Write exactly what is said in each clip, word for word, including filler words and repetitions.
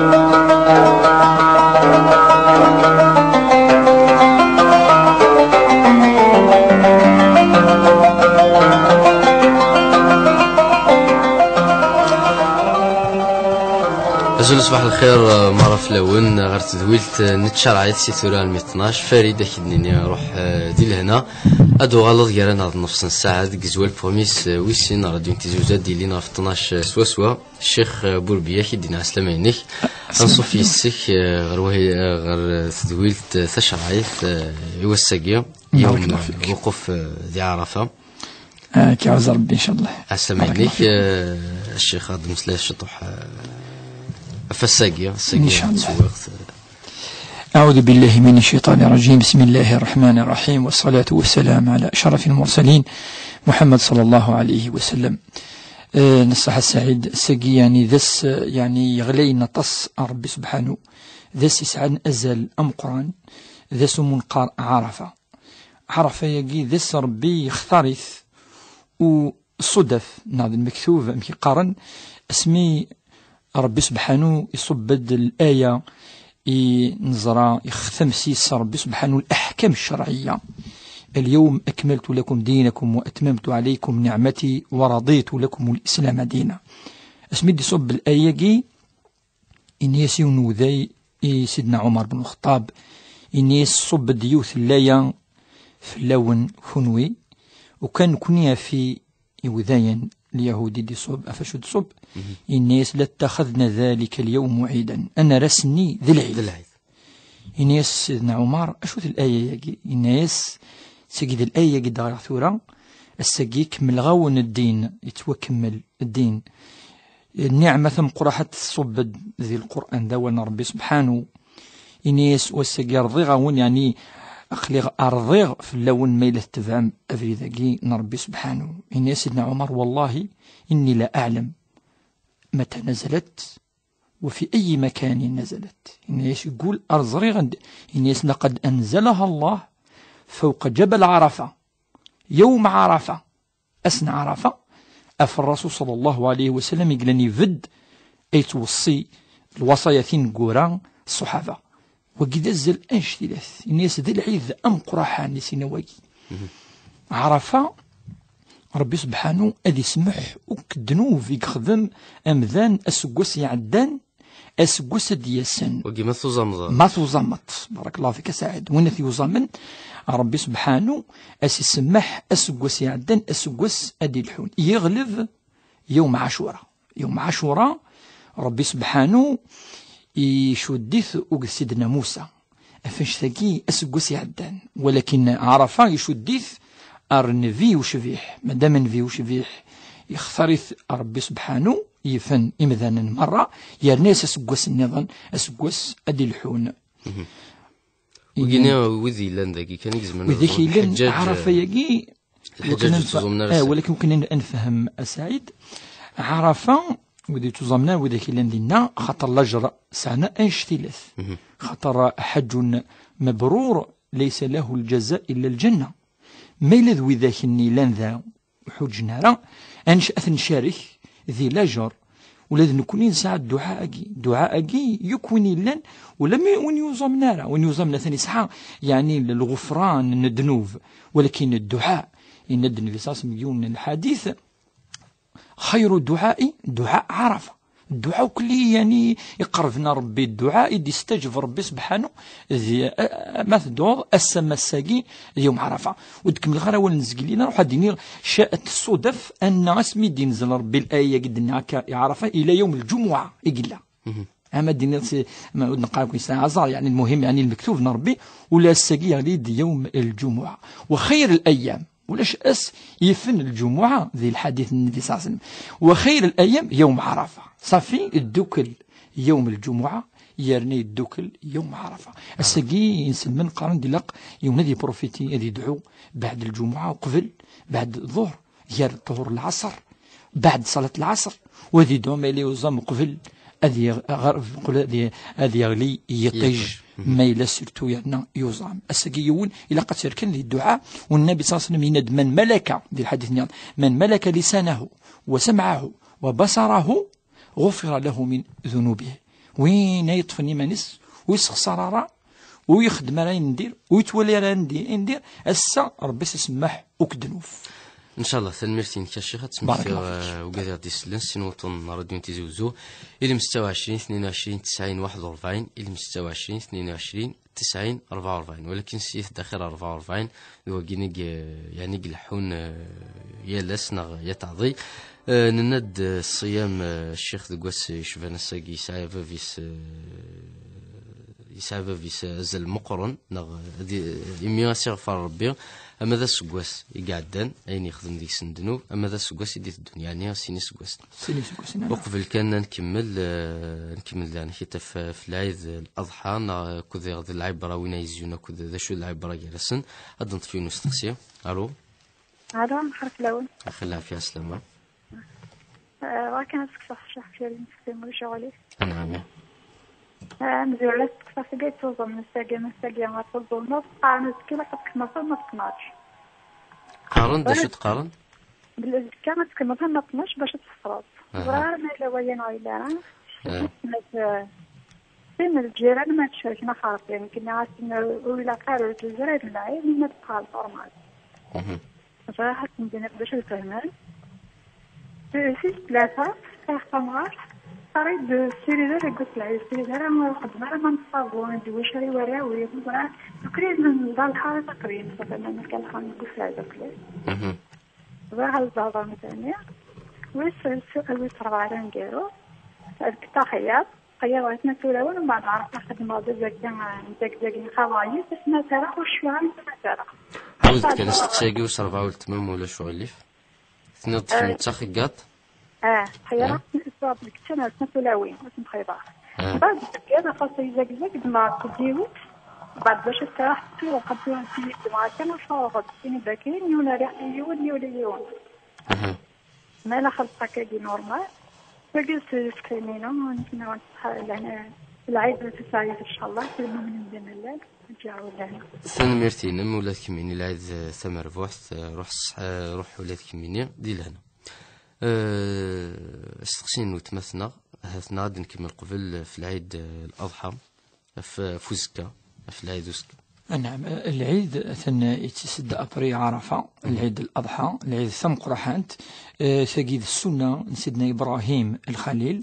Azul, ṣbaḥ lxir, mara fell-awen, ɣer tedwilt n tcerɛit si tura almi tnac. Farid, ad k-id-nini ruḥ, eh, di lehna. Ad uɣaleḍ gar-aneɣ d nnefs n ssaɛa deg zzwal n uɣmis, eh, wis sin n ṛadyu n Tizi Uzzu, ad d-ilin ɣef tnac, eh, swaswa. Ccix, eh, Burbiya, ad k-id-nini ɛeslama-inek. Anṣuf yes-k, eh, ɣer wahi, eh, ɣer, eh, tedwilt, eh, tacerɛit, eh, i wass-agi, yawm, eh, lwuquf, eh, di Ɛarafa. Ah, k-iɛuzz Rebbi, ncallah. Ɛeslama-inek, eh, ccix, ad d-nemmeslay ciṭuḥ, eh, ɣef wass-agi, ass-agi, ncallah. Ttewwiɣ-t. أعوذ بالله من الشيطان الرجيم. بسم الله الرحمن الرحيم. والصلاة والسلام على أشرف المرسلين محمد صلى الله عليه وسلم. Eh, Nṣaḥa Saɛid, ass-agi, yeɛni, d ass, yeɛni, yeɣlayen aṭas ɣer Rebbi subḥanu, d ass yesɛan azal ameqqran, d ass umi neqqar Ɛarafa. Ɛarafa-agi d ass Rebbi yextar-it u ṣṣudaf, neɣ d lmektub, amek i qqaren, asmi Ṛebbi subḥanu iṣubb-d laya i neẓra ixtem s-yes Ṛebbi subḥanu leḥkam ccerɛiyya. اليوم أكملت لكم دينكم وأتممت عليكم نعمتي ورضيت لكم الإسلام دينا. Asmi d-iṣubb laya-agi, ini-as yiwen n uday i Sidna Ɛumar ben Lxeṭṭab, ini-as: ṣubb-d yiwet n laya fell-awen kunwi, u kan nekni ɣef iwdayen n Lyahudi d-iṣubb, ɣef acu d-iṣubb, ini-as: لاتخذنا ذلك اليوم عيدا. Ad nerr ass-nni d lɛid. D lɛid. Ini-as Sidna Ɛumar: acu-t laya-agi? Ini-as: tagi d laya-agi d-ɣriɣ tura, ass-agi kemmleɣ-awen ddin, yettwakemmel ddin. Nniɛma tameqqrant tṣubb-d di Lqur'an, d awal n Ṛebbi subḥanu. Ini-as: wass-agi rḍiɣ-awen, yeɛni aql-i rḍiɣ fell-awen ma yella tetebɛem abrid-agi n Ṛebbi subḥanu. Ini-as Sidna Ɛumar: والله إني لا أعلم متى نزلت وفي أي مكان نزلت. Ini-as, yeggul ar ẓriɣ anda. Ini-as: لقد أنزلها الله فوق جبل عرفة يوم عرفة. Ass n Ɛarafa, af Ṛṛasul ṣalla Llahu ɛalayhi wa sallam i yellan ibedd, ay yettweṣṣi lwaṣaya tineggura ṣṣuḥaba. Wagi d azal annect-ilat. Ini-as d lɛid ameqqraḥan i sin wagi. Ɛarafa, Ṛebbi subḥanu ad isemmeḥ akk ddnub i yexdem amdan aseggas iɛeddan, aseggas ad d-yasen. Wagi ma tuẓameḍ. Ma tuẓameḍ. Barakallahu fik a Saɛid. Win ad t-yuẓamen, Ṛebbi subḥanu as isemmeḥ aseggas iɛeddan, aseggas ad d-ilḥun. Yeɣleb yawm Ɛacura. Yawm Ɛacura, Ṛebbi subḥanu icudd-it akked Sidna Musa. Ɣef annect-agi aseggas iɛeddan. Walakin Ɛarafa icudd-it ar Nnbi ucbiḥ. Madam Nnbi ucbiḥ yextar-it Ṛebbi subḥanu, yifen imdanen merra, yerna-yas aseggas nniḍen, aseggas ad d-ilḥun. Wigini, wid yellan dagi kan i izemren ad ẓren. Widak yellan Ɛarafa-agi, Lḥaǧaǧ ur ttuẓumen ara, eh, walakin wakken ad nefhem a Saɛid, Ɛarafa, wid ur ttuẓamen ara, widak yellan dinna, xaṭer lajer sɛan annect-ilat. Xaṭer حج مبرور ليس له جزاء إلا الجنة. Ma yella d widak-nni yellan da ur ḥuǧǧen ara, ad nec-, ad ten-ncarek di lajer. Ula d nekkni nesɛa dduɛa-agi. Dduɛa-agi, yakk win yellan, ula mi win yuẓamen ara. Win yuẓamen atan yesɛa, yeɛni, l-, lɣufran n ddnub. Walakin dduɛa, yenna-d Nnbi ṣalla Llahu ɛalayhi wa sallam deg yiwen n lḥadit: خير الدعاء دعاء عرفة. Dduɛa ukli, yeɛni, iqerrben ar Ṛebbi, dduɛa i d-istaǧeb Ṛebbi subḥanu, di, a, a, ma tedɛuḍ ass-a, ma ass-agi, d yawm Ɛarafa. Ur d-kemmleɣ ara awal n zgelli, ruḥ ad d-iniɣ, ca-, tṣudaf anna asmi d-inzel Ṛebbi laya-agi d-nniɣ akka i Ɛarafa, ila yawm lǧumuɛa i yella. Ama d-iniɣ si, ma, ur d-neqqar akk yesɛa aẓar, yeɛni, lmuhim, yeɛni, lmektub n Ṛebbi, ula ass-agi yeɣli-d yawm lǧumuɛa. وخير الأيام. Ulac ass yifen lǧumuɛa di lḥadit n Nnbi ṣalla Llahu ɛalayhi wa sallam. وخير الأيام يوم عرفة. Ṣafi, iddukel yawm lǧumuɛa, yerna iddukel yawm Ɛarafa. Ass-agi, inselmen qqaren-d ilaq yiwen ad yiprofiti, ad idɛu beɛd lǧumuɛa uqbel, beɛd ḍuhr, gar ṭuhur lɛaṣer, beɛd ṣalat lɛaṣer, u ad idɛu ma yella yuẓam uqbel ad yeɣ-, ɣer-, uqbel ad ye-, ad yeɣli yiṭij, yiṭij. Ma yella surtout yerna yuẓam. Ass-agi yiwen, ilaq ad tt-yerr kan di dduɛa, u Nnbi ṣalla Llahu ɛalayhi wa sallam yenna-d: من ملك, di lḥadit-nni, من ملك لسانه وسمعه وبصره غفر له من ذنوبه. Win ay yeṭṭfen iman-is, ur yessexṣar ara, ur yexdem ara ayen n dir, ur yettwali ara ayen n dir, ayen n dir, ass-a Rebbi s isemmaḥ akk ddnub. Ncallah, tanemmirt-inek a Ccix, ad temmektiḍ, barakallahu fik, eh, ugad i ɣ-d-isellen s sin wuṭṭunen n Ṛadyu n Tizi Wezzu, ilem setta u ɛecrin, tnin u ɛecrin, tesɛin, waḥed u ṛebɛin, ilem setta u ɛecrin, tnin u ɛecrin, tesɛin, ṛebɛa u ṛebɛin. Walakin s yif daxil ṛebɛa u ṛebɛin, d wagin i g-, yeɛni i ileḥḥun, eh, yal ass neɣ yat ɛḍi. Eh, nenna-d, eh, ṣṣiyam, eh, Ccix, deg wass yecban ass-agi, yesɛa bab-is, eh, yesɛa bab-is, eh, azal meqqren, neɣ, eh, di, imi as iɣfar Rebbi, ama d aseggas i iɛeddan, ayen yexdem deg-sen ddnub, ama d aseggas i d-iteddun, yeɛni sin iseggasen. Sin iseggasen, ah. Uqbel kan ad nkemmel, eh, ad nkemmel daɣen kita f-, f lɛid L-Aḍḥa, neɣ akked d lɛibra win ay izun akked d acu d lɛibra gar-asen, ad d-neṭṭef yiwen usteqsi. Alo? Alo, mxalef lawen. Axi lɛafya, slama. Eh, bɣiɣ kan ad sekseɣ ccix Karim Sefti, ma ulac aɣilif. Anɛam, ya. Eh, amezwaru ad sekseɣ tagi tuẓem, nessagi, nessagi, ma tuẓumeḍ, qqaren azekka ilaq ad tkemmleḍ ma tqenɛeḍ. Qqaren, d acu d-qqaren? Belli azekka ad tkemmleḍ ma tnac bac ad tfeḍreḍ. Aha. Ẓriɣ ara ma yella waya neɣ yella ara. Eh. Mas, eh, sin lǧiran ma tcerken axerfi, nekk nniɣ-asen ur ilaq ara, ur tezri d lɛib, ma teqqar normal. Mhm. Ẓriɣ ad ten-d-iniɣ d acu i fehmen. Si tlata, tayeqqamɣart, qqar-iyi-d ssirider deg uselɛi, ssirider ara ur xeddem ara ma n ṣṣabun, d wacu ara iwara, ur yeẓra. Tukri d lḥara taqdim, ṣṣabun, ma nekk lxan deg uselɛi d akli. Mhm. Ẓriɣ ad ẓẓaḍen tani. Wis, wis rebɛa d aneggaru. Ad ktaɣ xeyyaḍ. Xeyyaḍ ɣer snat ulawen, mbeɛd ɛerfeɣ xedmeɣ-d azagga n zagzag n xaḍayis, asmi ara ur cfiɣ ara asmi ara. Ɛawed kan asteqsi-agi, wis rebɛa weltma, ma ulac uɣilif. Tenniḍ-d kemm d taxeggaḍt? Ah, xeyyaḍ, ah, ttesseɣ deg ččan ar snat ulawen, ad ten-xeyḍeɣ. Ah. Mbeɛd zaggan, axaṣ izagzag, ddmeɣ-d yiwet, mbeɛd bac ad taraḥ, tuɣ, ad tuɣ, ad tuɣ, ad tuɣ, ad tuɣ, ad tuɣ, ad tuɣ, ad tuɣ, ad tuɣ, ad tuɣ, ad tuɣ, Aha. Ma la xelṣeɣ akkagi normal. Wagi s screen-inu, nekk neɣ lɛid n tesɛid, ncallah, kul ma min d amalal, ǧǧaɣ lana. Tanemmirt-inem, ula d kemmini lɛid, eh, tamerbuḥt, eh, ruḥ ṣṣeḥ-, eh, ruḥ ula d kemmini di lehna. Eh, asteqsi n weltma-tneɣ, ahat neɣ ad nkemmel qbel, eh, f lɛid, eh, L-Aḍḥa. Ɣef, ɣef uzekka, ɣef lɛid uzekka. Anɛam, lɛid atan yettised apri Ɛarafa, lɛid L-Aḍḥa, lɛid tameqqraḥant, eh, tagi d ssunna n Sidna Ibrahim Lxalil.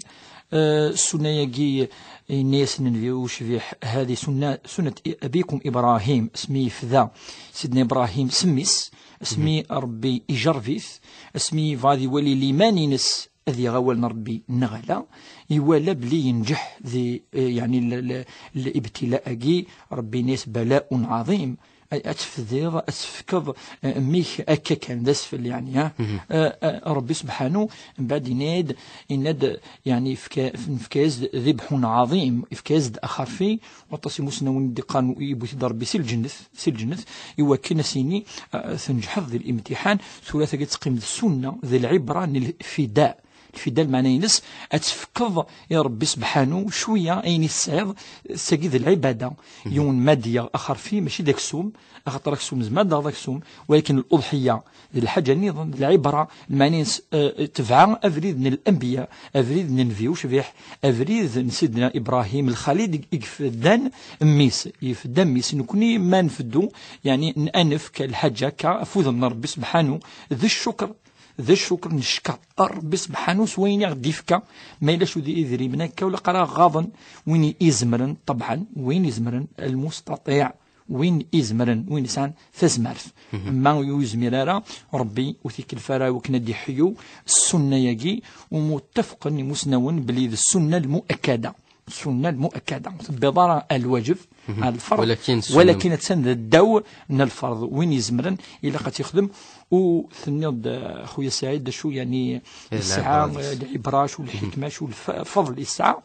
Eh, ssunna-agi, yenna-yasen Nnbi ucbiḥ, "Hadi sunna, sunnat abikum Ibrahim", asmi yefda Sidna Ibrahim s mmi-s, asmi Rebbi ijerreb-it, asmi yebɣa ad iwali liman-ines, ad yaɣ awal n Rebbi neɣ ala, iwala belli yenǧeḥ di, eh, yeɛni l-, l-, l-, ibtila-agi, Rebbi yenna-yas balaun ɛaḍim, ay, ad tefdiḍ, ad tefkeḍ, eh, mmi-k akka kan, d asfel, yeɛni, ha? Eh, eh, Rebbi subḥanu, mbeɛd yenna-d, yenna-d, yeɛni, yefka-, nefka-yas-d dibḥun ɛaḍim, yefka-yas-d axerfi, waṭas imusnawen i d-iqqaren yewwi-t-id Rebbi si lǧennet, si lǧennet, i wakken ad s-yini, eh, tneǧḥeḍ di limtiḥan, tura tagi teqqim d ssunna, d lɛibra n lfida. Lfida lmeɛna-ines ad tefkeḍ i Rebbi sebḥanu cwiya ayen i tesɛiḍ, tagi d lɛibada. Yiwen ma d-yaɣ axerfi mačči d aksum, axaṭer aksum zmer daɣ d aksum, walakin luḍḥiya d lḥaǧa nniḍen, d lɛibra, lmeɛna-ines, eh, tebɛa abrid n lanbiya, abrid n nnbi ucbiḥ, abrid n Sidna Ibrahim Lxalil i yefdan mmi-s, yefda mmi-s. Nekni ma nfeddu, yeɛni n-, ad nefk lḥaǧa akka af wudem n Rebbi sebḥanu, d ccuker, d ccuker, neckeṛ Rebbi sebḥanu s wayen i ɣ-d-ifka, ma yella cud idrimen akka, ula qqar-aɣ ɣaḍen, win izemren, ṭebɛen, win izemren, lmustaṭiɛ, win izemren, win yesɛan tazmert. Ma ur yezmir ara, Rebbi ur t-ikellef ara i wakken ad d-iḥyu ssunna-agi, u muttafqen imusnawen belli d ssunna lmuakkada. Ssunna lmuakkada. Ur tebbiḍ ara ar lwajeb, ar lferḍ, walakin ssunna, walakin attan d ddaw n lferḍ. Win izemren, ilaq ad t-ixdem. U tenniḍ-d, eh, xuya Saɛid, d acu, yeɛni, eh, yesɛa, lɛibra, eh, lɛibra, acu lḥikma, acu lf-, lfeḍl yesɛa.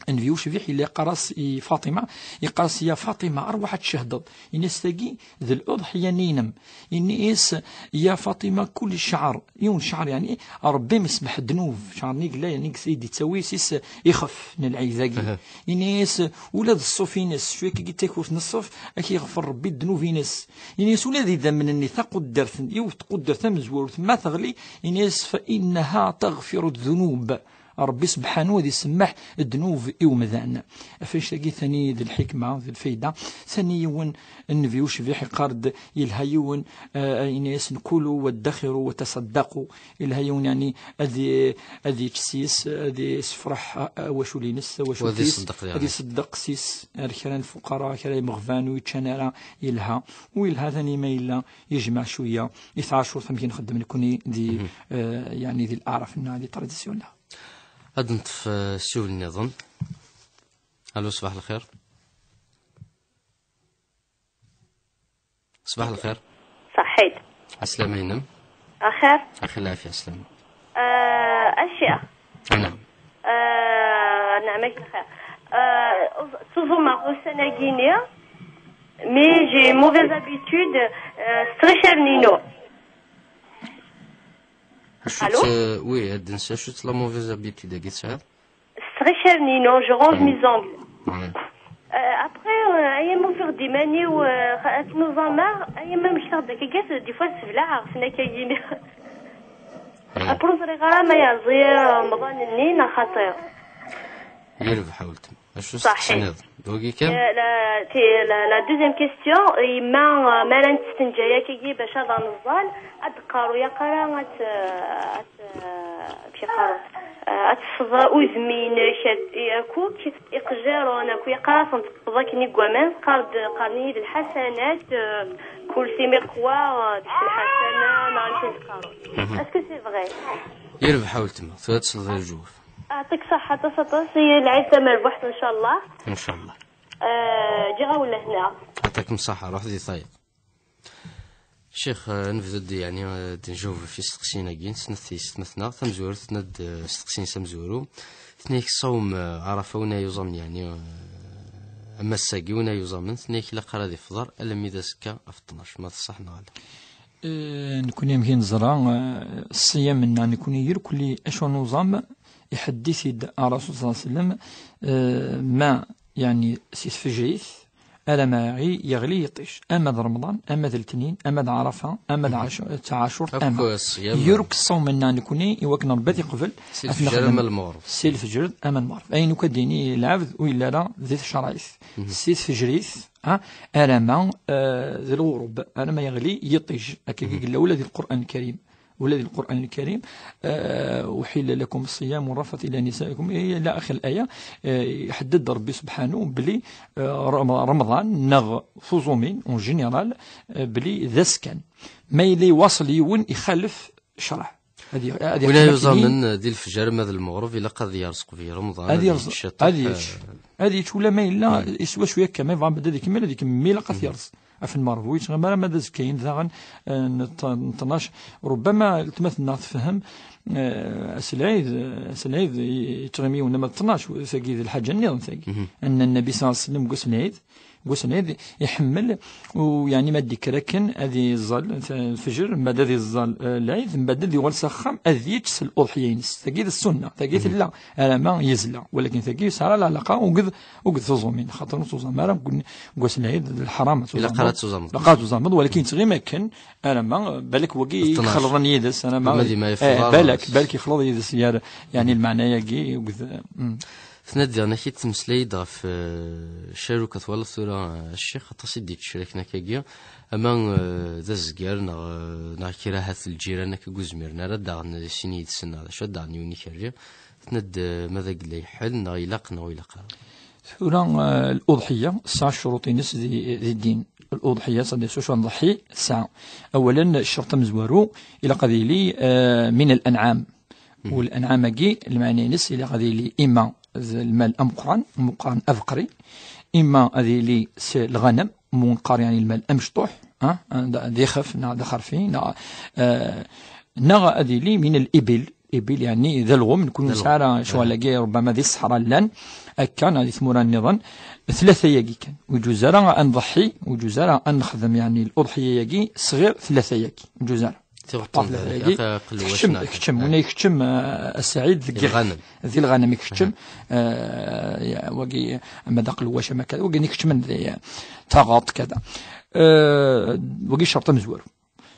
Nnbi ucbiḥ yella yeqqar-as i Faṭima, yeqqar-as: "Ya Faṭima, arwaḥ ad tcehdeḍ." Ini-as: "Tagi d luḍḥiya-nni-inem." Ini-as: "Ya Faṭima, kuli cɛer, yiwen cɛer, yeɛni, Rebbi am isemmeḥ ddnub, cɛer-nni yella, yeɛni, i d-yettawi s is-, ixef n lɛid-agi." Ini-as: "Ula d ṣṣuf-ines, cwiya kan i d takurt n ṣṣuf, ad k-iɣfer Rebbi ddnub-ines." Ini-as: "Ula d idammen-nni, taquddert, yiwet tquddert tamezwarut, ma teɣli, ini-as, fa innaha taɣfiru ddunub." Ṛebbi sebḥanu ad isemmeḥ ddnub i umdan. Ɣef annect-agi tani d lḥikma, d lfayda. Tani yiwen nnbi ucbiḥ iqqar-d, yelha yiwen, eh, ini-asen: "Kulu waddaxiru watasaddaqu." Yelha yiwen, yeɛni, ad i-, ad yečč s-is, ad yessefreḥ, eh, awacul-ines, tawacult-is, ad iṣeddeq s-is ar kra n lfuqara, kra n imeɣban ur yeččan ara, yelha. U yelha tani ma yella yejmeɛ cwiya i tɛacurt, amek i nxeddem nekni di, eh, yeɛni di leɛraf-nneɣ, di tradisyu-nneɣ. Ad neṭṭef, eh, ssiwel nniḍen. Alo, ṣbaḥ lxir. Ṣbaḥ lxir. Ṣaḥit. Ɛeslama-inem. Axir. Axir lɛafya, ɛeslama. Euh, a Ccix. Anɛam. Euh, neɛma-k lxir. Euh, ttuẓumeɣ ussan-agi-ni, mais j'ai mauvaise habitude, euh, s tɣicarin-inu. Acu-tt, Allô? Euh, oui, ad d-nsi acu-tt la mauvaise habitude-agi tesɛiḍ? S tɣicarin-inu, je ronge mes ongles. Ouais. Euh, après, euh, ay ma ufiɣ-d iman-iw, euh, xa-, ad ttnuẓameɣ, ay ma mmektaɣ-d akka, des fois sebleɣ ɣef nnaka-yini. Ouais. Après, ur ẓriɣ ara ma yerẓi Remḍan-nni neɣ xaṭi. Yerbeḥ a weltma. Acu s-, Ṣaḥit. Tessneḍ? D wagi kan? Euh, la, ti-, la, la deuxième question, yemma, euh, mi ara nettestnǧa akkagi bac ad neẓẓal, ad d-teqqar ur ilaq ara ad t-, ad t-, euh, amek yeqqar, euh, ad tessfeḍ udem-inek, ad, i-, akk, akk iqejjiren, akk, ur ilaq ara ad ten-teṭṭfeḍ akken i waman, teqqar-d, qqaren-iyi-d lḥasanat, euh, kul timiqwa, euh, tekkes lḥasana, neɣ amek i d-qqaren. Mhm. Est-ce que c'est vrai? Yerbeḥ a weltma, tura ad tesleḍ i leǧwab. Yeɛṭik ṣṣeḥḥa aṭas, aṭas, i lɛid tamerbuḥt, ncallah. Ncallah. Euh, ǧǧiɣ-awen lehna. Yeɛṭikem ṣṣeḥḥa, ruḥ di tayeḍ. Ccix, euh, nebda-d, yeɛni, euh, ad njaweb ɣef isteqsiyen-agi, snat tiyessetma-tneɣ. Tamezwarut, tenna-d, euh, asteqsi-ines amezwaru. Tenna-yak ṣṣawm, euh, Ɛarafa win ay yuẓamen, yeɛni, euh, am ass-agi win ay yuẓamen, tenna-yak ilaq ara ad ifḍer alammi d azekka ɣef ṭnac. Ma d ṣṣeḥ neɣ ala? Eh, nekni amek i neẓra, eh, ṣṣiyam-nneɣ nekni irkelli acu nuẓam, iḥedd-it-id Ṛṛasul ṣalla Llahu ɛalayhi wa sallam, eh, ma, yeɛni, si tfejrit, alamma yeɣli yiṭij, ama d Remḍan, ama d letnin, ama d Ɛarafa, ama d Ɛacu-, d Taɛacurt, akk ama ṣṣiyam. Yurk ṣṣawm-nneɣ nekni i wakken Ṛebbi ad iqbel. Si ad lefjer t-nexdem ama d lmeɣreb. Si lefjer ama d lmeɣreb. Ayen akk ad d-yini lɛebd ur yelli ara di tcerɛit. Si tfejrit, ha, alamma, eh, d lɣurub, alamma yeɣli yiṭij. Akka i yella ula di Lqur'an Lkarim. Ula di Lqur'an Lkarim, eh, أحل لكم الصيام الرفث إلى نسائكم, إلى آخر الآية, eh, iḥedded Ṛebbi subḥanu belli, eh, Ram-, Remḍan neɣ tuẓumin, en général, eh, belli d ass kan. Ma yella iwaṣel yiwen ixalef ccreɛ. Ad y-, ad win ay yuẓamen di lefjer ama d lmeɣreb, ilaq ad yerẓ qbel Remḍan, ad yerẓ, ad yečč, ad yečč ula ma yella yeswa cwiya kan, ma yebɣa ad ikemmel, ad ikemmel, ilaq ad yerẓ. Ɣef lmeɣreb, ur yettɣimi ara ma d azekka-yin daɣen, eh, n ṭ-, n ṭnac. Rubbama letma-tneɣ tefhem, eh, ass lɛid, eh, ass lɛid yettɣimi yiwen ama d ṭnac, tagi d lḥaǧa nniḍen tagi. Anna Nnabi ṣalla Llahu ɛalayhi wa sallam deg wass lɛid, deg wass lɛid iḥemmel, u yeɛni ma d-ikker akken ad iẓẓal t-, lfejr, mbaɛd ad iẓẓal, eh, lɛid, mbaɛd ad yuɣal s axxam ad yečč s leuḍḥiya-ines. Tagi d ssunna, tagi tella, alamma yezla. Walakin tagi yesɛa lɛalaqa akked, akked tuẓumin, xaṭer ur tuẓam ara deg, deg wass lɛid, d lḥaram ad tuẓameḍ. Ilaq ara ad tuẓameḍ. Ilaq ara ad tuẓameḍ, walakin yettɣimi akken, alamma, balak wagi ixelḍen yid-s, alamma, eh, balak, balak ixleḍ yid-s, yar, yeɛni lmeɛna-yagi, akked, mm. Tenna-d diɣen ak-id temmeslay-d ɣef, eh, ccaruka, twalaḍ tura, eh, a ccix, aṭas i d-yettcraken akkagi, ama, eh, d azgar neɣ, eh, neɣ kra ahat lǧiran akka ur zmiren ara ad d-aɣen sin yid-sen neɣ d acu, ad d-aɣen yiwen ikerri. Tenna-d, eh, ma d agellay ḥel neɣ ilaq neɣ ur ilaq ara. Tura, eh, l'uḍḥiya tesɛa ccuruṭ-ines di, di ddin. L'uḍḥiya, c'est-à-dire s wacu ad nḍeḥḥi, tesɛa. Awalen, ccerṭ amezwaru, ilaq ad yili, eh, min al-anɛam. U l-anɛam-agi, lmeɛna-ines, ilaq ad yili ima d lmal ameqqran, ameqqran abeqri, ima ad yili s lɣanem, mu neqqar, yeɛni, lmal amecṭuḥ, ha, d, d ixef, neɣ d axerfi, neɣ, eh, neɣ ad yili min al-ibil, ibil, yeɛni, d alɣem, nekni ur nesɛi ara ccɣel-agi, rubbama di ṣṣeḥra llan, akka, neɣ di tmura nniḍen, tlata-yagi kan. Ur yeǧuz ara ad nḍeḥḥi, ur yeǧuz ara ad nexdem, yeɛni, l'uḍḥiya-yagi, s ɣir tlata-yagi. Ur yeǧuz ara. Tiɣeṭṭen, aqelwac, keččem, neɣ keččem, win ay keččem, eh, a Saɛid, deg lɣanem. Di lɣanem i keččem, eh, ya, wagi, ama d aqelwac, ama akka, wagi i keččmen di, eh, taɣaṭ, kada. Eh, wagi ccerṭ amezwaru.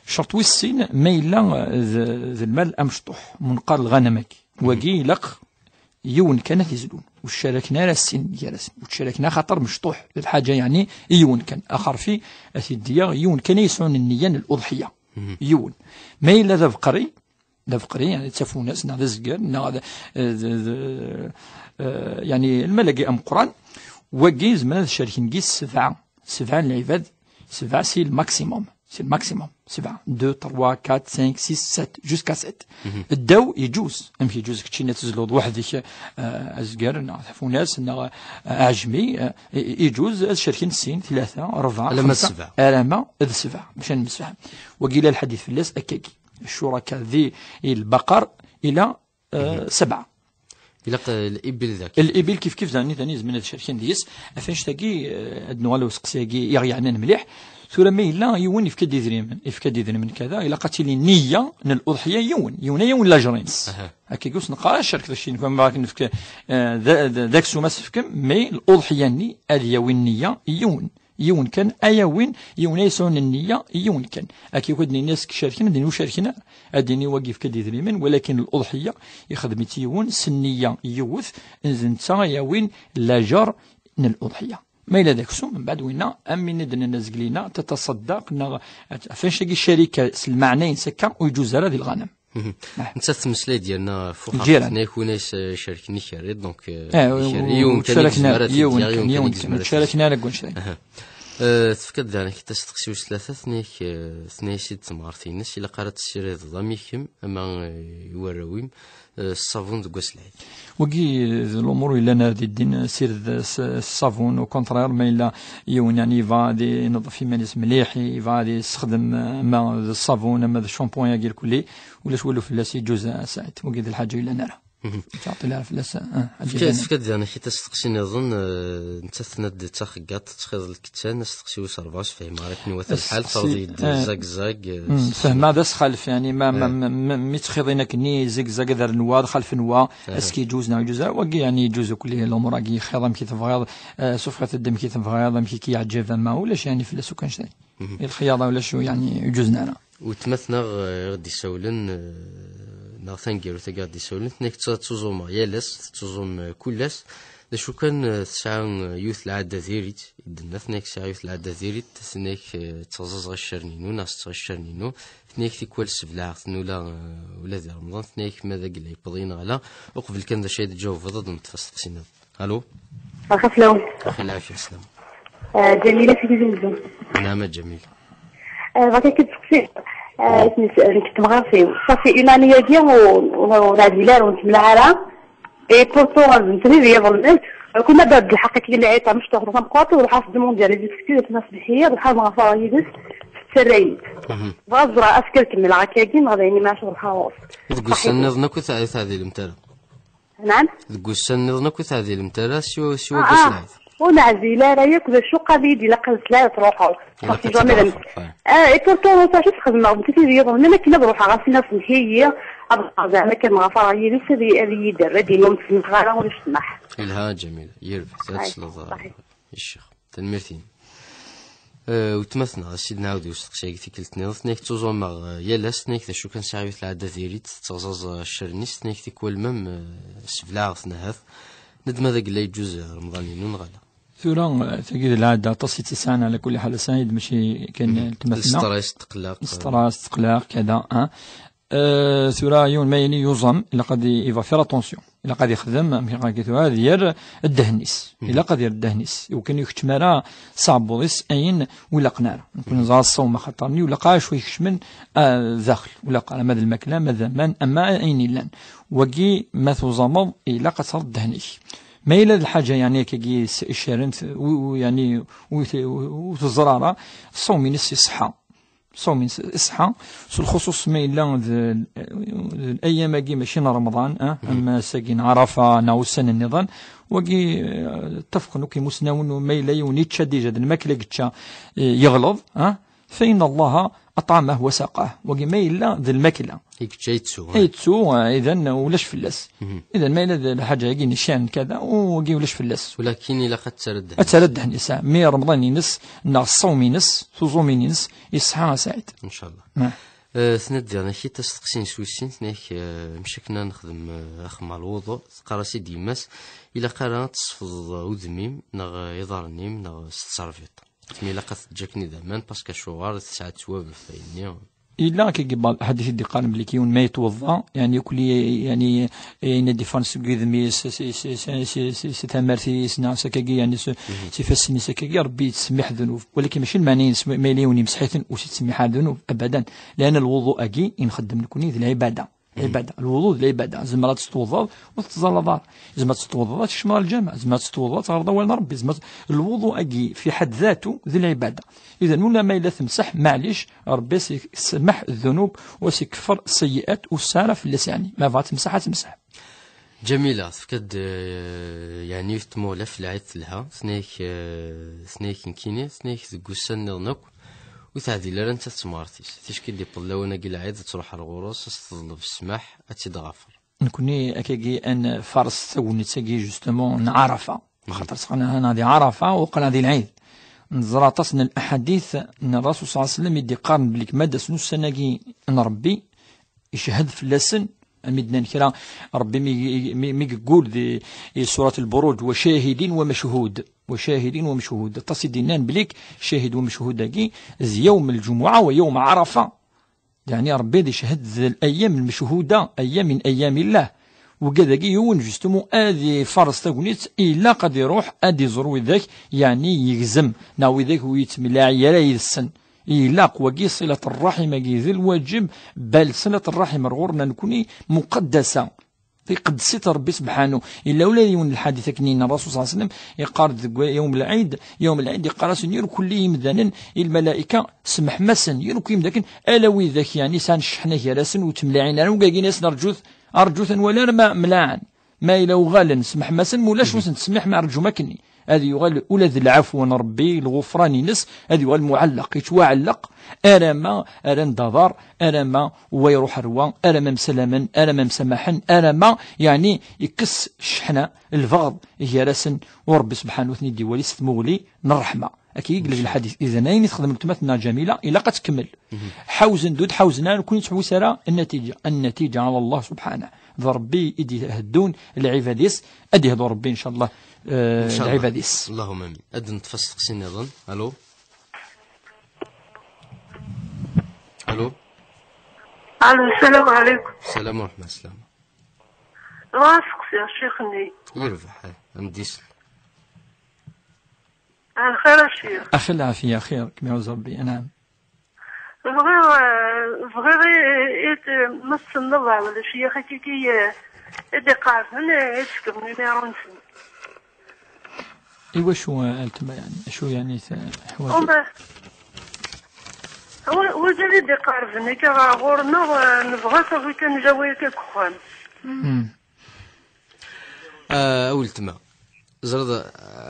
Ccerṭ wis sin, ma yella, eh, d, d lmal amecṭuḥ, mu neqqar lɣanem-agi. Wagi ilaq yiwen kan ad t-izlun. Ur ttcaraken ara sin gar-asen. Ur ttcaraken axaṭer mecṭuḥ. D lḥaǧa, yeɛni, i yiwen kan. Axerfi, ad t-id-yaɣ yiwen kan ay yesɛun nniya n l'uḍḥiya. Yiwen. Ma yella d abeqri, d abeqri, yeɛni d tafunast, neɣ d azger, neɣ d, d, d, eh, yeɛni lmal-agi ameqqran, wagi zemren ad cerken deg-s sebɛa. Sebɛa n lɛibad, sebɛa si le maximum. Si le maximum. Sebɛa. Deux, trois, quatre, cinq, six, sept, jusqu'à sept. Ddaw, yeǧuz. Amek yeǧuz keččini ad tezluḍ weḥd-k, eh, azger, neɣ tafunast, neɣ, eh, aɛejmi, eh, i-, yeǧuz ad cerken sin, tlata, rebɛa, alamma d xemsa, sebɛa. Alamma d sebɛa. Bac ad nemsefham. Wagi la lḥadit fell-as akkagi. Ccuraka di lbaqar ila, eh, sebɛa. Ilaq, eh, l'ibil daki. L'ibil kif kif, dani, dani, zemren ad cerken deg-s. Ɣef annect-agi, eh, ad nuɣal i useqsi-agi i ɣ-yeɛnan mliḥ. Tura ma yella yiwen yefka-d idrimen, yefka-d idrimen kada, ilaq ad tili nniya n l'uḍḥiya yiwen, yiwen ay yiwen lajr-ines. Akkagi ur s-neqqar ara cerket, acu ma akken nefk, eh, d, d, d aksum ad s-tefkem, mais l'uḍḥiya-nni ad yawi nniya yiwen. Yiwen kan ay awin, yiwen ay yesɛun nniya, yiwen kan. Akka akk ad d-nini ass cerken, ad d-nini ur cerken ara. Ad d-nini wagi yefka-d idrimen, walakin l'uḍḥiya ixdem-itt yiwen, s nniya yiwet, d netta ay awin lajer n l'uḍḥiya. Ma yella d aksum, mbeɛd winna, am win i d-nenna zgelina, tataṣaddaq, neɣ ɣef annect-agi ccarika s lmeɛna-ines akka, ur yeǧuz ara di lɣanam. Nettat tmeslay-d yerna ɣef uxxam. Lǧiran. Tenna-yak win ay s-, cerken ikerri, donc, eh, ikerri, yiwen kan i yezmer ad t-id-yaɣ, yiwen kan i yezmer ad t-id-yaɣ. Ur ttcaraken ara deg wannect-agi. Eh, tefka-d daɣen akk-d asteqsi wis tlata, tenna-yak, eh, tenna-yas-id temɣart-ines, ilaq ara tessirideḍ ama i kemm, ama, eh, i warraw-im, eh, ṣṣabun deg wass lɛid. Wagi, eh, d lumuṛ yellan ar di ddin, eh, sired, eh, s-, ṣṣabun, au contraire, ma yella yiwen, yeɛni, yebɣa ad ineḍḍef iman-is mliḥ, yebɣa ad yessexdem, eh, ama d ṣṣabun, ama d ccampon-agi lkulli, ulac walu fell-as, yeǧuz, a Saɛid. Wagi d lḥaǧa yellan ara. Ur ttɛeṭṭil ara fell-as, ah, ḥaǧa. Tefka-, tefka-d daɣen akk-d asteqsi niḍen, eh, nettat tenna-d d taxeggaṭ, tettxiḍ lkettan, asteqsi wis rebɛa, ur s-fhimeɣ ara akken iwata lḥal, terreḍ-iyi-d zagzag, eh, fehmeɣ d asxalef, yeɛni ma, ma, ma, ma, mi ttxiḍin akkenni zagzag ad rren wa, ad xalfen wa, est-ce que yeǧuz neɣ yeǧuz ara? Wagi, yeɛni, yeǧuz akk lumuṛ-agi, xiḍ amek i tebɣiḍ, eh, sufɣet-d amek i tebɣiḍ, amek i k-yeɛǧeb, ama ulac, yeɛni, fell-as akk annect-agi. I lxiyara ulac, yeɛni, ur ǧuzen ara. Weltma-tneɣ, eh, i ɣ-d-isawlen, eh, neɣ taneggarut-agi i ɣ-d-isawlen, tenna-k tt-, ttuẓumeɣ yal ass, tettuẓum, eh, kul ass. D acu kan, eh, tesɛa, eh, yiwet lɛadda diri-tt, i d-tenna, tenna-k sɛiɣ yiwet lɛadda diri-tt, tenna-k, eh, tteɣzaẓeɣ iccaren-inu, neɣ setteɣ iccaren-inu, tenna-k tikwal sseblaɛeɣ-ten ula, eh, ula di Remḍan, tenna-k ma d agella yewweḍ-iyi neɣ ala. Uqbel kan d acu ay d-tǧawbeḍ, ad d-neṭṭef asteqsi-nniḍen. Alo? Axaf lawen. Axi lɛafya, slam. Eh, Ǧamila seg Tizi Uzzu. Naɛma Ǧamila. Eh, bɣiɣ ad k-id-seqsiɣ. Eh, isem-is, eh, nekk d temɣart-iw. Safi une année-agi u, u, ur neɛdil ara, ur nettemlaḥ ara. Et pourtant, ad nttni di yiḍelmen. Kul ma d lḥeqq akken lɛid, tamecṭuḥt, tamqwaṭ, ruḥeɣ s demander les excuses, ma smeḥ-iyi, ruḥeɣ mɣafar yid-s, tettarra-yi-d. Bɣiɣ ad ẓreɣ, est-ce que kemmleɣ akkagi, neɣ d ayen imac ruḥeɣ ɣur-s. Deg ussan nniḍen akk ur teɛdilemt ara? Naɛam? Deg ussan nniḍen akk ur teɛdilemt ara siwa, siwa deg wass lɛid? Ur neɛdil ara yakk, d acu qal-iyi-d ilaq ad tlaya truḥeḍ. Ilaq ad truḥeḍ. Ah, et pourtant, ur s-acu txedmeɣ, d netta i d-yiḍen, akken ad ruḥeɣ, ad s-iniɣ semmeḥ-iyi, ad ɣreɣ zeɛma kan ɣafar yid-s, ad y-, ad iyi-d-err, ad d-iniɣ ur m-semḥeɣ ara, ulac ssmaḥ. Ilha, Ǧamila, yerbeḥ, ad tesleḍ, eh, i ccix. Tanemmirt-im. Eh, weltma-tneɣ, ad s-id-nɛawed i usteqsi-agi tikkelt-nniḍen, tenna-k ttuẓumeɣ, eh, yal ass, tenna-k d acu kan sɛiɣ yiwet lɛadda diri-tt, tetteɣzaẓ, eh, ccaren-is, tenna-k tikwal mem, eh, seblaɛeɣ-ten ahat. Nedma d agella yeǧǧuz, eh, Remḍan-inu neɣ ala? Tura, eh, tagi d lɛadda aṭas i tt-isɛan, ɛla kulli ḥal, a Saɛid, mačči kan, eh, weltma-tneɣ. Stress, tqelleq, eh. Stress, tqelleq, kada, ah. Eh, tura yiwen ma yini yuẓam, ilaq ad i-, iva faire attention. Ilaq ad ixdem, amek i tura, ad yerr ddehn-is. Ilaq ad yerr ddehn-is. Iwakken ur ikeččem ara s aɛebbuḍ-is ayen ur ilaqen ara. Nekkni neẓra ṣṣawm axaṭer-nni, ur ilaq ara acu ikecmen, ah, daxel. Ur ilaq ara ma d lmakla, ma d aman, ama ayen illan. Wagi, ma tuẓameḍ, ilaq ad terreḍ ddehn-ik. Ma yella d lḥaǧa, yeɛni, akkagi s-, iccaren, t-, u-, u-, yeɛni, ur t-, ur teẓra ara, ṣṣawm-ines iṣeḥḥa. Ṣṣawm-ines iṣeḥḥa, s lxuṣuṣ ma yella d, d, d ayam-agi mačči n Remḍan, ah, am ass-agi n Ɛarafa neɣ ussan nniḍen, wagi, eh, ttafqen akk imusnawen, ma yella yiwen yečča dija d lmakla yečča, eh, yeɣleḍ, ah, فإن الله أطعمه وسقاه. Wagi ma yella d lmakla. I yečča yettu, eh. Yettu, eh, idan ulac fell-as. Idan ma yella d lḥaǧa-agi n ccan kada, u wagi ulac fell-as. Walakin ilaq ad terr ddehn. Ad terr ddehn-is, ah. Mi Remḍan-ines, neɣ ṣṣawm-ines, tuẓumin-ines, iṣeḥḥa a Saɛid. Ncallah. Ah. Eh, tenna-d diɣen-ak-id asteqsi n swissin, tenna-ak, eh, mec akken ad nexdem, eh, axemmem ɣer lwuḍu, teqqar-as-id yemma-s, ilaq ara ad tesfeḍeḍ udem-im, neɣ iḍarren-im, neɣ s tserbiṭ. Tmi ilaq ad teǧǧ akken idammen, parce que acuɣer tesɛa ttwab ɣef ayenni. Yella akka deg lḥadit i d-iqqaren belli yiwen ma yettweḍḍa, yani, akk li, yani, ayen ad d-iffɣen seg udem-is, si, si, si tamart-is, neɣ s akkagi, yani, s, s ifassen-is akkagi, Ṛebbi yettsemmiḥ ddunub. Walakin mačči lmeɛna-ines ma, ma yella yiwen yemseḥ-iten ur s-yettsemmiḥ ara ddunub, abadan. Leɛna lwuḍu-agi i nxeddem nekni d lɛibada. Lɛibada. Lwuḍu d lɛibada. Zemreḍ ad tettweḍḍeḍ ur tettẓallaḍ ara. Zemreḍ ad tettweḍḍeḍ ad tekcmeḍ ɣer lǧameɛ. Zemreḍ ad tettweḍḍeḍ ad teɣreḍ awal n Ṛebbi. Zemreḍ, lwuḍu-agi fi ḥedd datu d lɛibada. Idan, ula ma yella temseḥ, maɛlic, Ṛebbi as-isemmeḥ ddunub, u as-ikeffer seyyi'at, ur tesɛi ara fell-as, yeɛni. Ma bɣa temseḥ, ad temseḥ. Ǧamila, tefka-d, eh, yeɛni, yiwet tmuɣli ɣef lɛid telha, tenna-ak, eh, tenna-ak nekkini, tenna-ak deg wussan nniḍen akk, ur teɛdil ara nettat d temɣart-is. Ticki d-iwweḍ lawan-agi lɛid, ad truḥ ar ɣur-s, ad s-teḍleb ssmaḥ, ad tt-id-ɣafer. Nekni akkagi ad nfares tagnit-agi, justement, n Ɛarafa. Xaṭer aql-aneɣ di Ɛarafa, u aql-aneɣ di lɛid. Neẓra aṭas n laḥadit n Ṛṛasul ṣalla Llahu ɛalayhi wa sallam i d-iqqaren belli ma d-asen ussan-agi n Ṛebbi, icehhed fell-asen, am i d-nnan kra, Ṛebbi mi, mi, mi yeggul di, di surat Lburuǧ, wa cahidin wa machhud, wa cahidin wa machhud. Aṭas i d-innan belli cahid wa machhud-agi d yawm lǧumuɛa wa yawm Ɛarafa. Yeɛni Ṛebbi ad icehhed d l-ayyam lmechhuda, ayyam min ayyam illah. Wigad-agi yiwen, justement, ad ifaṛes tagnit, ilaq ad iṛuḥ ad iẓer widak, yeɛni yegzem, neɣ widak ur yettemlaɛi ara yid-sen. Ilaq wagi, ṣilat ṛṛaḥim-agi d lwaǧeb, bal ṣilat ṛṛaḥim ar ɣur-neɣ nekni muqaddasa. Iqeddes-it Ṛebbi sebḥanu. Yella ula d yiwen n lḥadit akken yenna Ṛṛasul ṣalla Llahu ɛalayhi wa sallam, iqqar-d deg yawm lɛid, yawm lɛid iqqar-asen irkelli yimdanen i lmalayka, semḥem-asen, irkelli yimdanen, ala widak, yeɛni, sɛan cceḥna gar-asen, ur ttemlaɛin ara, wigagi-nni asen rǧut, rǧut ad nwali arma mlaɛen. Ma yella uɣalen, semḥem-asen, ma ulac ur sen-ttsemmiḥem, rǧum akkenni. Ad yuɣal ula d lɛafwa n Ṛebbi, lɣufran-ines, ad yuɣal muɛelleq, yettwaɛelleq, arama rran-d aḍar, arama wa iṛuḥ ar wa, arama msalamen, arama msamaḥen, arama, yeɛni, yekkes cceḥna, lbeɣḍ, gar-asen, u Ṛebbi sebḥanu ad ten-id-iwali s tmuɣli n ṛṛeḥma. Akka i yella deg lḥadit. Idan, ayen i texdem weltma-tneɣ Ǧamila, ilaq ad tkemmel. Ḥawzen-d, ur d-ḥawzen ara, ur nettḥewwis ara nnatiǧa. Nnatiǧa ɛala Llah subḥanah. D Ṛebbi i d-iheddun lɛibad-is, ad ihdu Ṛebbi, ncallah, eh, lɛibad-is. Allahumma amin. Ad neṭṭef asteqsi nniḍen. Alo? Alo? Alo, salam ɛalaykum. Salam wa ṛṛeḥma, salam. Bɣiɣ ad seqsiɣ ccix-nni. Yerbeḥ, eh, am d-isel. Ɛla xir a ccix. Axi lɛafiya, xir, kem iɛuz Ṛebbi, anɛam. Bɣiɣ, eh, bɣiɣ i, i, i, ma tessneḍ, wala ccix akkiki, eh, i d-iqerben, eh, i d-tefkeḍ numéro-nsen. Iwacu, eh, a weltma, yeɛni? Acu, yeɛni, teḥwaǧ? Wa-, wid i d-iqerben akka ɣer ɣur-neɣ, eh, nebɣa-t, awi kan jawi akka deg uxxam. Hmm. Ah, a weltma. Ẓriɣ,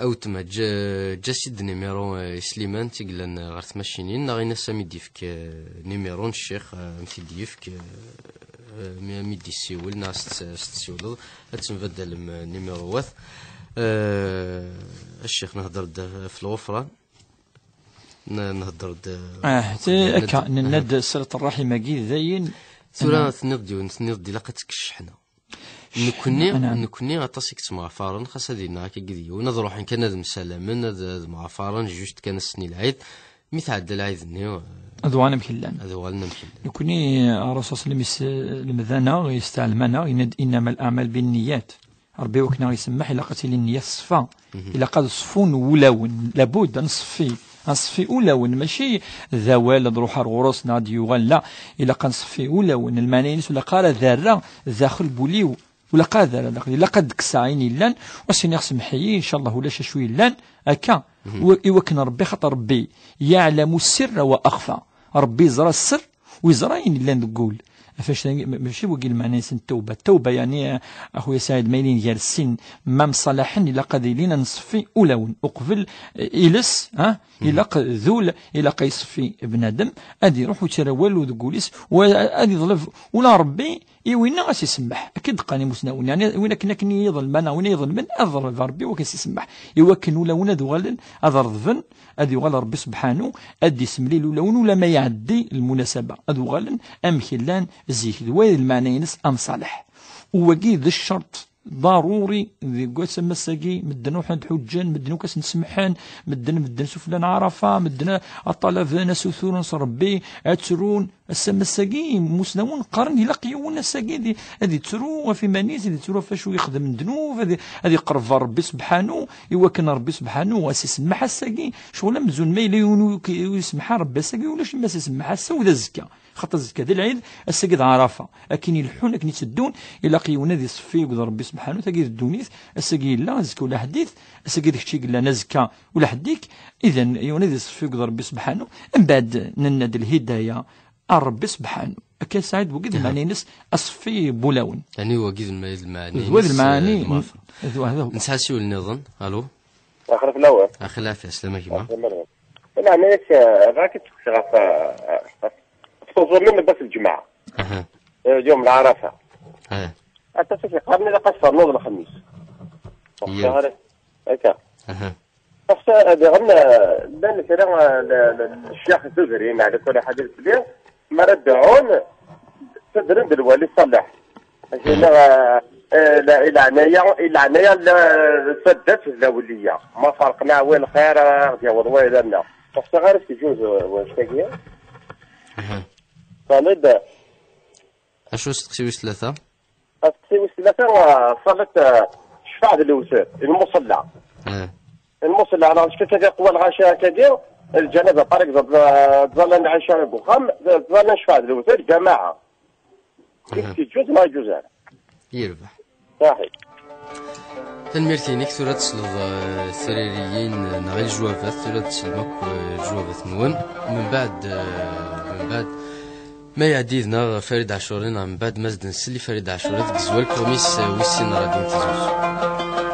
a weltma, ǧ-, ǧǧ-as-id nimiṛu, eh, i Sliman, i yellan, eh, ɣer tmacinin, neɣ in-as am i d-yefk, eh, nimiṛu n ccix, eh, am t-id-yefk, eh, eh, mi, mi d-yessiwel, neɣ s tt-, s tessiwleḍ, ad tembaddalem, eh, nimiṛuwat. Eh, a ccix, nehder-d ɣef lɣufran, n-, nehder-d, eh, Ah, te-, akka, nenna-d ṣilat ṛṛaḥim-agi, d ayen. Tura tenniḍ-d yiwen, tenniḍ-d ilaq ad tekkes cceḥna. Nekni, Anɛam. Nekni aṭas i yettemɣafaren, xas ad yenna akka deg yiwen, ad ruḥen kan ad msalamen, ad, ad mɣafaren, just kan ass-nni lɛid, mi tɛedda lɛid-nni, eh, ad uɣalen amek llan. Ad uɣalen amek llan. Nekni, Ṛṛasul ṣalla Llahu ɛalayhi wa sallam is-, lemd-aneɣ, yesteɛlem-aneɣ, yenna-d, "Innama l-aɛmal bin-niyyat." Ṛebbi wakken ad isemmeḥ, ilaq ad tili nniya teṣfa. Ilaq ad ṣfun wulawen. Labud ad nṣeffi. Ad nṣeffi ulawen, mačči d awal ad ruḥ ar ɣur-s neɣ ad d-yuɣal, la. Ilaq ad nṣeffi ulawen. Lmeɛna-ines, ur ilaq ara ad rreɣ daxel n wul-iw. Ur ilaq ara ad rreɣ daxel. Ilaq ad kkseɣ ayen yellan, u as-iniɣ semmeḥ-iyi, ncallah ulac acu yellan, akka. I wa-, i wakken Ṛebbi, xaṭer Ṛebbi, yeɛlamu sirra wa axfa. Ṛebbi yeẓra sser, u yeẓra ayen yellan deg wul. Ɣef wacu tagi, ma-, mačči wagi lmeɛna-ines n ttawba. Ttawba, yeɛni, a-, a xuya Saɛid, ma ilin gar sin, ma mṣalaḥen, ilaq ad ilin ad nṣeffi ulawen. Uqbel, eh, iles, ha? Ilaq d ul, ilaq ad iṣeffi bnadem, ad iruḥ u yettara walu deg wul-is, u a-, ad iḍleb ula Ṛebbi, I winna ad s-isemmeḥ, akka i d-qqaren imusnawen, yeɛni win akken, akken i iḍelmen, neɣ win i iḍelmen, ad ḍelben Rebbi u ad s-isemmeḥ. I wakken ulawen ad uɣalen ad reḍben, ad yuɣal Rebbi sebḥanu, ad d-isemlil ulawen, ula ma iɛeddi lmunasaba, ad uɣalen amek llan zik, d wa i d lmeɛna-ines anṣaleḥ. U wagi d ccerṭ ḍaruri deg wass am ass-agi, medden ruḥen ad ḥuǧǧen, medden akk ad sen-semḥen, medden, medden sufella n Ɛarafa, medden a, a ṭṭalaben, a suturen s Rebbi, ad trun. Ass am ass-agi, imusnawen qqaren ilaq yiwen ass-agi ad, ad ittru ɣef iman-is, ad ittru ɣef wacu yexdem n ddnub, ad, ad iqerreb ɣer Rebbi sebḥanu, i wakken Rebbi sebḥanu ad s-isemmeḥ ass-agi. Ccɣel amzun ma yella yiwen ur k-, ur isemmeḥ ara Rebbi ass-agi, ulac ma s-isemmeḥ ass-a u d azekka. Xaṭer azekka d lɛid, ass-agi d Ɛarafa. Akken ileḥḥun, akken itteddun, ilaq yiwen ad iṣeffi akked Rebbi sebḥanu, tagi d ddunit, ass-agi yella, azekka ulaḥedd-it, ass-agi d kečč i yellan, azekka ulaḥedd-ik, idan yiwen ad iṣeffi akked Rebbi sebḥanu, mbeɛd nenna-d lhidaya ar Rebbi sebḥanu. Akka Saɛid, wagi d lmeɛna-ines, aṣeffi n wulawen. Yeɛni wagi d lma-, d lmeɛna-ines, d wa d lmeɛna-ines, eh, d wa d. Nesɛa asiwel nniḍen. Alo? Axir fell-awen. Axir lɛafya, slama gma. Axir lɛafya. Lameɛna-k, eh, bɣiɣ ad k-id-tekkseɣ ɣef, eh, ɣef, ɣef tuẓumin n wass n lǧemɛa. Aha. Eh, yum lɛarafa. Aha. Aṭas i k-yeqqaren ilaq ad ternuḍ lexmis. Ur xṣiɣ ara. Akka. Aha. Ɣef diɣen, eh, llan kra, eh, le-, le-, lecyax tudrin, ɛla kul ḥal, fell-i, mi ara dɛun, ttadren-d lwali ṣṣaleḥ. Akken, eh, eh, la-, i leɛnaya, i leɛnaya n la-, n taddart d lawliya. Ma ferqen aɛwin lxir, eh, ad yaweḍ wayla-nneɣ. Ur xṣiɣ ara s-teǧǧuẓ, eh, wanect-agi. Aha. Taliḍ. Acu steqsi wis tlata? Asteqsi wis tlata, eh, ṣalat, eh, ccfaɛ d lewter, lmuṣella. Eh. Lmuṣella, alors, est-ce que tagi qwa lɣaci akkagi, lǧanaza, par exemple, eh, ttẓallan lɛica deg uxxam, ttẓallan ccfaɛ d lewter, lǧamaɛa. Eh. Est-ce que yeǧǧuz neɣ yeǧǧuz ara? Yerbeḥ. Saḥi. Tanemmirt-inek, tura ad tesleḍ, eh, tiririyin, eh, neɣ i lejwabat, tura ad teslem akk, eh, lejwabat-nwen. Mbeɛd, eh, mbeɛd, ma iɛeddi yid-neɣ Farid Ɛacuri, neɣ mbeɛd ma s-d-nsell i Farid Ɛacuri deg zzwal Kuṛmis, eh, wis sin n Rradyu n Tizi Uzzu.